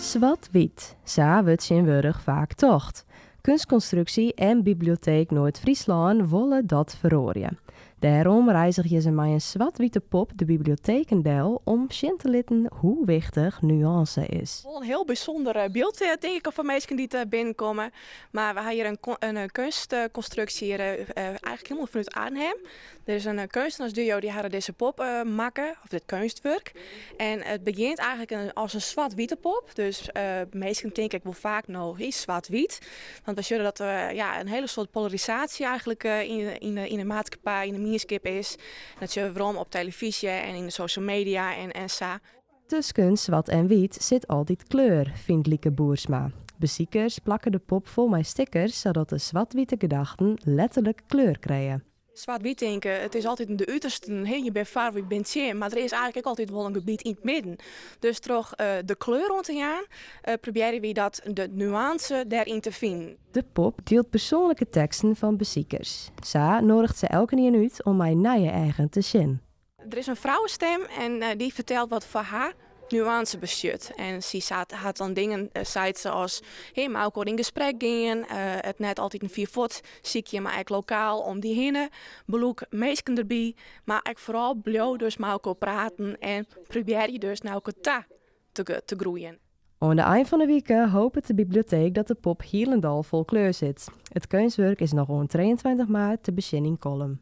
Swart-wyt, sa wurdt tsjintwurdich faak tocht. Kunstconstructie en Biblioteek Noard-Fryslân wolle dat feroarje. Dêrom reizgje se mei in swart-wite pop de biblioteken del om sjen te litten hoe wichtich nuânse is. Wol in hiel bysûnder byld tink ik foar minsken dy't binnenkomme. Mar we ha hjir in keunstkonstruksje hjir eigentlik hielendal fanút Arnhem. Der is in keunstnersduo dy hawwe dizze pop makke, of dit keunstwurk. En it begjint eigentlik as in swart-wite pop. Dus minsken tinke ek wol faak no, hy swart-wyt. Want we sjogge dat der ja, in hiele soad polarisaasje eigentlik yn de maatskippij, yn de mienskip is. Dat sjogge we werom op telefyzje en yn de social media en sa. Tusken swart en wyt sit altyd kleur, fynt Lieke Boersma. Besikers plakke de pop fol mei stickers sadat de swart-wite gedachten letterlik kleur krije. Swart-wyt tinke, it is altyd de utersten, hè, je binne foar of je binne tsjin, mar der is eigentlik ek altyd wol in gebiet yn it midden. Dus troch de kleur oan te jaan, probearje wy dat, de nuânse dêryn te finen. De pop dielt persoanlike teksten fan besikers. Sa noadiget se elkenien út om mei nije eagen te sjen. Der is in frouwestim en dy fertelt wat foar har nuânse bestjut. En sy hat dan dingen, seit se, as mei elkoar yn gesprek gean, it net altyd in fier fuort sykje, mar ek lokaal om dy hinne. Belûk minsken derby, mar ek foaral bliuw dus mei elkoar praten en probearje dus nei elkoar ta te groeien. Oan de ein fan de wike hopet de biblioteek dat de pop hielendal fol kleur sit. It keunstwurk is noch oant 23 maart te besjen yn Kollum.